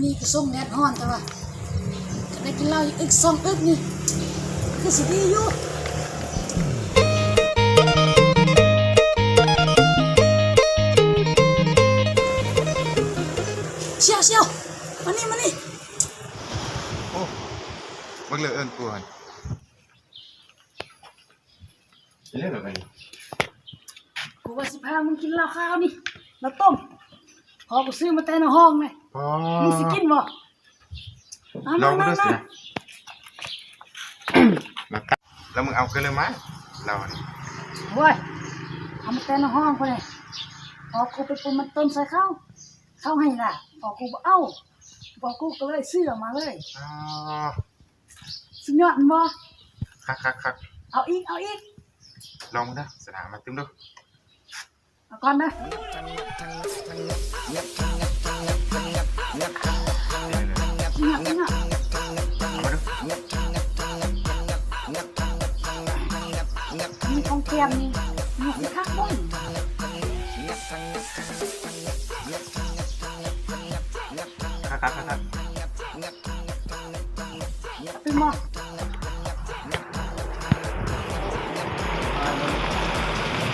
ນີ້ກໍຊົງແດດຮ້ອນ ແຕ່ວ່າໄດ້ກິນເຫຼົ້າອີກອຶກສອງອຶກນີ້ ຄືຊິດີຢູ່. ຊຽວໆ ມານີ້ ມານີ້. ໂອ້ ເບິ່ງເລີຍເອີ້ນກູຫັ້ນ. ເຮັດແນວໃດບັດນີ້? ກູວ່າຊິພາມຶງກິນເຫຼົ້າຂາວນີ້ ເຫຼົ້າຕົ້ມ ພໍ່ກູຊື້ມາແຕ່ໃນຫ້ອງນີ້. ອໍ ມຶງຊິກິນບໍ່? ເອົາ ລອງເບິ່ງດູຊິນະ. ແລ້ວມຶງເອົາຄືນມາເຫຼົ້ານີ້? ໂອ້ຍ ເອົາມາແຕ່ໃນຫ້ອງພຸ້ນ. ພໍ່ກູໄປປຸ້ນມັນຕົ້ມໃສ່ເຂົ້າ ເຂົ້າໃຫ້ລະ ພໍ່ກູບໍ່ເອົາ ພໍ່ກູກໍເລີຍຊື້ເອົາມາເລີຍ. ອໍ ສຸດຍອດແມ່ນບໍ່? ຄັກໆໆ ເອົາອີກ ເອົາອີກ. ລອງເບິ່ງເດີ ສະນະ ມາຕື່ມດູ. ເອົາກ່ອນເດີ. ນີ້ຂອງແກ້ມນີ້ ມັນຊິຄັກບໍ່? ຄັກໆໆໆ. ຕື່ມບໍ່?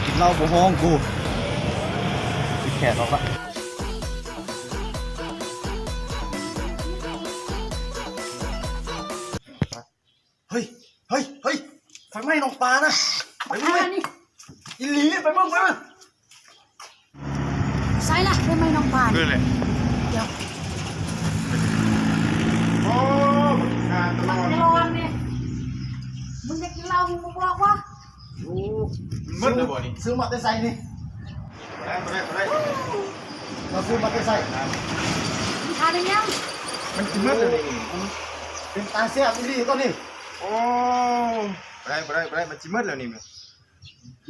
ກິນເຫຼົ້າບໍ່ຮ້ອງກູ ປິດແຂນອອກລະ. ເຮີ້ຍ ເຮີ້ຍ ເຮີ້ຍ ໄຟໄໝ້ໜອງປານະ. ໄປເບິ່ງ ອີ່ຫຼີ ໄປເບິ່ງ ໄປເບິ່ງ. ໃສ່ລະ ໄຟໄໝ້ໜອງປານະ. ຄືແຫຼະ ດຽວ ໂອ້ ມັນຂາດຕະຫຼອດ ມັນຕະຫຼອດນີ້. ມຶງຢາກກິນເຫຼົ້າ ມຶງບໍ່ບອກວະ? ໂອ້ ໝົດແລ້ວບໍ່ນີ້? ຊື້ມາແຕ່ໃສນີ້? ບໍ່ໄດ້ ບໍ່ໄດ້ ບໍ່ໄດ້. ເຮົາຊື້ມາແຕ່ໃສ? ມັນຂາດອີ່ຫຍັງ? ມັນຊິໝົດແລ້ວນີ້ ເປັນຕາແຊບອີ່ຫຼີຕົວນີ້. ໂອ້ ບໍ່ໄດ້ ບໍ່ໄດ້ ບໍ່ໄດ້ ມັນຊິໝົດແລ້ວນີ້.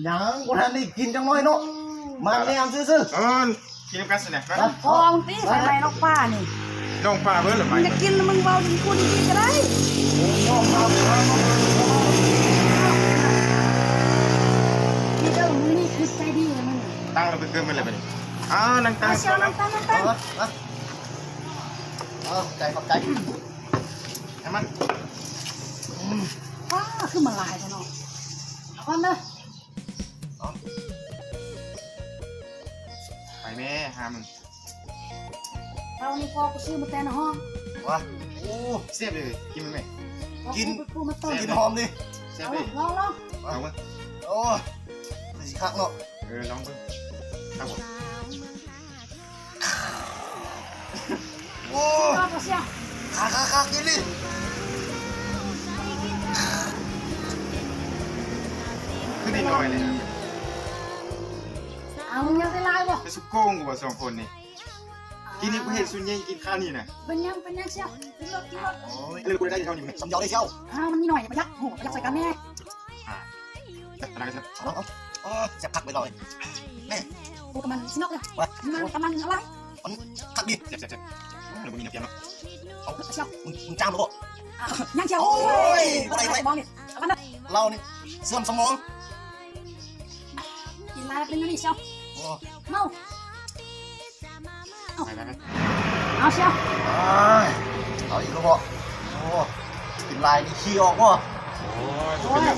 ຍັງບໍ່ທັນໄດ້ກິນຈັກໜ້ອຍເນາະ. ມາແນມຊື່ໆ. ເອີ ກິນນຳກັນຊັ້ນນະ. ຂອງຕິ ໄຟໄໝ້ໜອງປານີ້ ໜອງປາເບິດລະ. ຢາກກິນລະ ມຶງເວົ້າດີກູດີກໍໄດ້. ໂອ້ ນ້ອງມາ ນີ້ເດີ ມື້ນີ້ຄືໃຈດີແລ້ວມື້ນີ້. ຕັ້ງລະໄປເກີນໄປແລ້ວບັດນີ້. ອ້າວ ນັ່ງຕັ້ງ ນັ່ງຕັ້ງ ນັ່ງຕັ້ງ. ເອີ ຂອບໃຈ ຂອບໃຈ. ໃຫ້ມັນ ອືມ ວ້າ ຄືມັນຫຼາຍແທ້ເນາະ. ເອົາກ່ອນເດີ. ໄປແມ່ ຫາມຶງ. ເອົານີ້ ພໍ່ກູຊື້ມາແຕ່ໃນຫ້ອງ. ວ້າ ໂອ້ ແຊບເລີຍ ກິນແມ່. ກິນ ພໍ່ກູໄປປູມາຕົ້ມ ກິນຫອມດີ. ແຊບເລີຍ ລອງ ລອງ ລອງເບິ່ງ. ໂອ້ ຄືຊິຄັກເນາະ. ເອີ ລອງເບິ່ງ ຄັກບໍ່? ໂອ້ ຄັກຄັກຄັກອີ່ຫຼີ. ຄືໄດ້ໜ້ອຍເລີຍ. ເອົາ ຍັງໄດ້ຫຼາຍບໍ່? ໄປສຸໂກງບໍ່ສອງຄົນນີ້. ກິນນີ້ ເຫັນຊຸນໃຫຍ່ກິນຄາວນີ້ນະ. ເປັນຫຍັງ ເປັນຫຍັງຊຽວ? ກິນໂລດ ກິນໂລດ. ໂອ້ຍ ເລີຍບໍ່ໄດ້ເທົ່ານີ້. ສຳຍອງໄດ້ຊຽວ. ເອົາ ມັນມີໜ້ອຍ ປະຢັດ ໂອ້ ປະຢັດໃສ່ກັນແນ່. ອ່າ ເອົາ ເອົາ ເອົາ ແຊບຄັກໄປເລີຍ. ແມ່ ໂອ້ ກຳລັງຊິນອກເລີຍ. ວ່າ ກຳລັງອະໄລ ມັນຄັກດີ. ແຊບໆໆ. ອືມ ບໍ່ມີນ້ຳເກມເນາະ. ເອົາ ຊຽວ ມຶງ ມຶງຈາມແລ້ວບໍ່? ອ່າ ຍັງຊຽວ. ໂອ້ຍ ບໍ່ໄດ້ ບໍ່ໄດ້. ເອົາມາເດີ ເຫຼົ້ານີ້ເສື່ອມສະໝອງ. ກິນຫຼາຍເປັນແນວນີ້ຊຽວ. ໂອ້ ເມົາ. ເອົາ ໄປໆໆ ເອົາຊຽວ. ເອົາອີກແລ້ວບໍ່? ໂອ້ ກິນຫຼາຍນີ້ຂີ້ອອກບໍ່? ໂອ້ຍ ໂອ້ຍ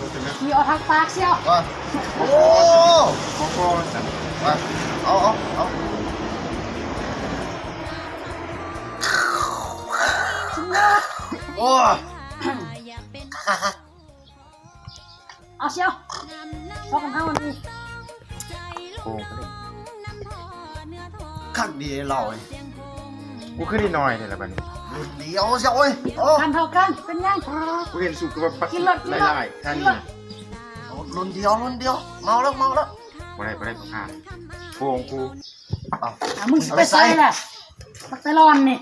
ຂີ້ອອກທາງປາກຊຽວ. ໂອ້ ພໍໆ ຊັ້ນ. ເອົາ ເອົາ ເອົາ. ໂອ້ຍ ເອົາຊຽວ ພໍກັນເຮົານີ້. ໂອ້ ຄັກດີເຫຼົ້າເອີຍ. ກູຄືໄດ້ໜ້ອຍແທ້ລະບັດນີ້. ດຽວຊຽວເອີຍ. ໂອ້ ຄັນເທົ່າກັນ ເປັນຫຍັງ? ກູເຫັນສູບຄືວ່າບັກ ກິນໂລດ ກິນໂລດ ຫຼາຍໆ ແທ້ນີ້. ໂອ້ ລຸ້ນດຽວ ລຸ້ນດຽວ. ເມົາແລ້ວ ເມົາແລ້ວ. ບໍ່ໄດ້ ບໍ່ໄດ້ ຕ້ອງຫາໂກງກູ. ເອົາ ອ່າ ມຶງຊິໄປໃສລະ ບັກຕະຫຼອນນີ້?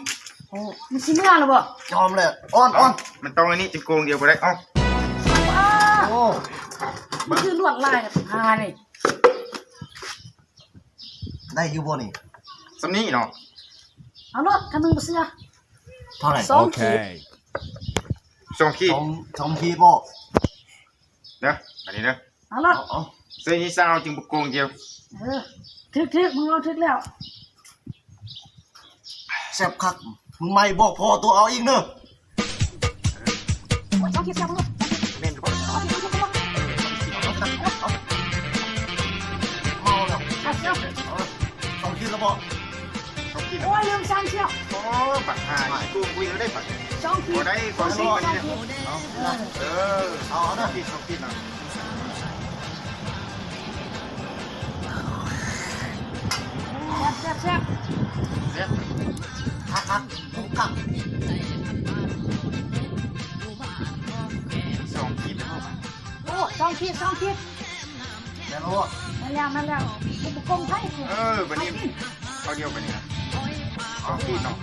ໂອ້ ມັນຊິເມືອລະບໍ່? ຍອມແລ້ວ ອອນ ອອນ. ມັນຕ້ອງອັນນີ້ຈຶ່ງໂກງດຽວບໍ່ໄດ້. ເອົ້າ ໂອ້ ມັນຄືລວດລາຍນະ ຫານີ້. ໄດ້ຢູ່ບໍ່ນີ້? ສ່ຳນີ້ເນາະ. ເອົາໂລດ ຄັນມຶງບໍ່ເຊື່ອ. ເທົ່າໃດ? ສອງຂີດ. ສອງຂີດ ສອງຂີດບໍ່? ເດີ ອັນນີ້ເດີ. ເອົາໂລດ ເອົາ ໃສ່ນີ້ຊາວຈຶ່ງບໍ່ໂກງດຽວ. ເອີ ຖືກໆ ມຶງເວົ້າຖືກແລ້ວ. ແຊບຄັກ. ມຶງໃໝ່ບອກພໍ່ໂຕເອົາອີກເນີ. ສອງຂີດ ສອງຂີດ ສອງຂີດ ສອງຂີດ ສອງຂີດ ສອງຂີດ ສອງຂີດ ສອງຂີດ ເອົາແລ້ວ ສອງຂີດແລ້ວບໍ? ສອງຂີດແລ້ວ ໂອ້ຍ ລືມສັ່ງຊຽວ. ໂອ້ ບັກຫ່ານີ້ ກູຄຸຍແລ້ວໄດ້ບັກ ສອງຂີດ ບໍ່ໄດ້ ຂໍຊິງ ເອີ ເອົາ ເອົາ ສອງຂີດ ສອງຂີດນະ. ແຊບ ແຊບ ແຊບ ແຊບ ຄັກ ຄັກ ກຸ້ງກັບ ສອງຂີດແລ້ວ. ໂອ້ ສອງຂີດ ສອງຂີດ ແມ່ນບໍ່? ແມ່ນແລ້ວ ແມ່ນແລ້ວ ບໍ່ກົງໃຜ. ເອີ ບັດນີ້ ເຂົ້າດຽວບັດນີ້ນະ ສອງຂີດເນາະ.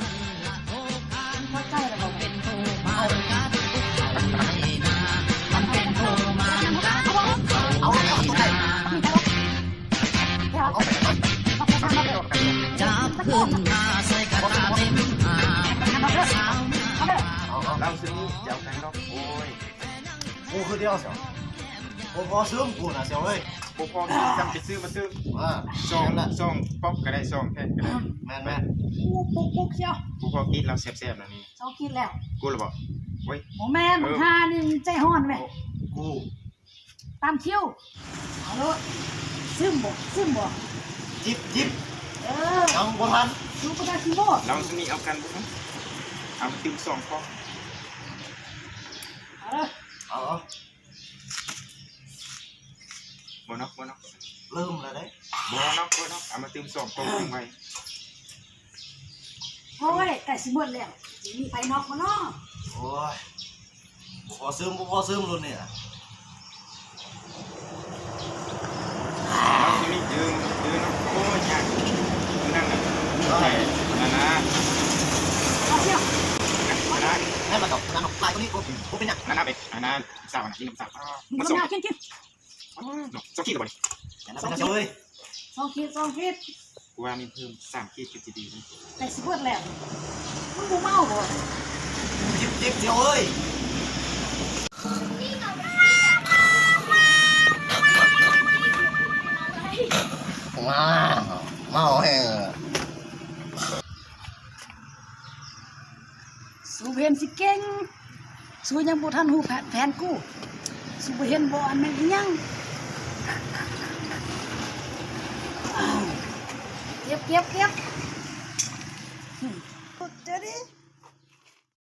ເຫຼົ້າຊະນິດດຽວກັນດອກ ໂອ້ຍ. ກູຄືດຽວຊຽວ ບໍ່ພໍຊຶມກູນະຊຽວເອີຍ. ບໍ່ພໍກິນ ຈຳໄປຊື້ມາຕື່ມ. ອ່າ ສອງ ສອງປ໋ອກກໍໄດ້ ສອງແພັກກໍໄດ້. ແມ່ນໆ ປຸກໆໆ ຊຽວ ບໍ່ພໍກິນແລ້ວ ແຊບໆ ແນວນີ້ ສອງຂີດແລ້ວ. ກູລະບໍ? ໂອ້ຍ ບໍ່ແມ່ນ ເອີ ບັກຫ່ານີ້ໃຈຮ້ອນແມ. ໂອ້ ກູ ຕາມຄິວ ເອົາໂລດ. ຊຶມບໍ່? ຊຶມບໍ່? ຈິບ ຈິບ ເອີ ຍັງບໍ່ທັນ ສູບໍ່ໄດ້ຊິໂມດ. ລອງຊະນິດ ເອົາກັນບໍ່? ເອົາມາຕື່ມສອງປ໋ອກ ເອົາເດີ ເອົາ ເອົາ. ບໍ່ນອກ ບໍ່ນອກ ເລີ່ມແລ້ວເດ້. ບໍ່ນອກ ບໍ່ນອກ ເອົາມາຕື່ມສອງປ໋ອກຈັ່ງໄວ. ໂອ້ຍ ໃກ້ຊິໝົດແລ້ວ ມີໃຜນອກບໍ່ເນາະ? ໂອ້ຍ ບໍ່ພໍຊຶມ ບໍ່ພໍຊຶມລຸ້ນນີ້ນະ. ເອົາຊະນິດ ຕື່ມ ຕື່ມ ໂອ້ຍ ຍາກ ນັ້ນນະ ໃສ່ນັ້ນນະ ເອົາຊຽວ ນັ້ນນະ ນັ້ນນະ ຫຼາຍກວ່ານີ້ ບໍ່ເປັນຫຍັງ ນັ້ນນະ ເປັນ ອັນນັ້ນ ສາວນະ ກິນນຳສາວ ມັນສົ່ງ ກິນ ກິນ. ອໍ ສອງຂີດແລ້ວບໍ່ນີ້? ສອງຂີດ ເອີຍ ສອງຂີດ ສອງຂີດ ກູວ່າມີເພີ່ມສາມຂີດຄືຊິດີ. ໃກ້ຊິເບິດແລ້ວ ມຶງບໍ່ເມົາບໍ? ຈິບ ຈິບ ດຽວເອີຍ. ວ້າວ ເມົາແຮງ. ສູເຫັນຊິເກັ່ງ ສູຍັງບໍ່ທັນຮູ້ແຜນ ແຜນກູ ສູບໍ່ເຫັນບໍ່ ອັນແມ່ນອີຫຍັງ? ເກັບ ເກັບ ເກັບ ເຈົ້ານີ້.